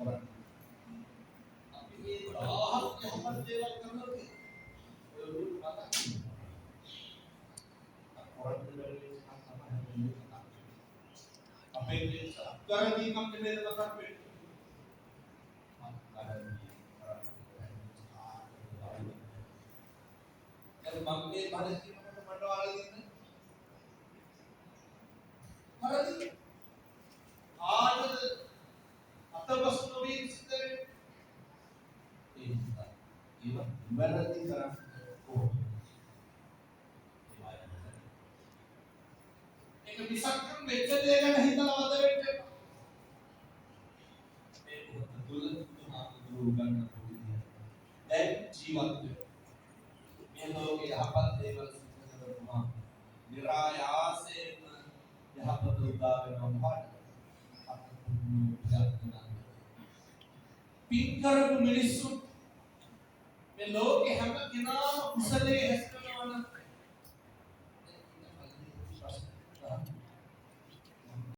කරන්නේ. අපි මේ 1000ක් යහපත් දේවල් කරනවා කියන්නේ ඔය ඔළුවට මතක් වෙනවා. කරන්න බැරි වෙච්ච එකක් තමයි හැම වෙලේම කතා කරන්නේ. අපේ මේ අත්වැරදීමක් නෙමෙයි මතක් වෙන්නේ. අත්වැරදීම කරන්න බැහැ. දැන් මම මේ බණ කියනකොට මට වරදින්නේ වරදින්නේ කාටද අතපසු නොවී සිද්ධ වෙන්නේ? ඒ නිසා ඒවා නිවැරදි කරන්න කොහොමද? ඒවා ඒක මිසක් වෙච්ච දේ ගැන හිතලා වද වෙන්න එපා. මේ මොහොත තුල බුදුහාමුදුරුවෝ උගන්වපු විදිය. දැන් ජීවත් වෙන්න. මේ ලෝකේ යහපත් දේවල් සිද්ධ කරපුවාම නිරායාසයෙන්ම යහපත උදා වෙනවා මොකටද? අප පුණ්‍ය ප්‍රයත්න. පින් කරපු මිනිස්සු මේ ලෝකේ හැම කෙනාම කුසලයේ හැසිරෙන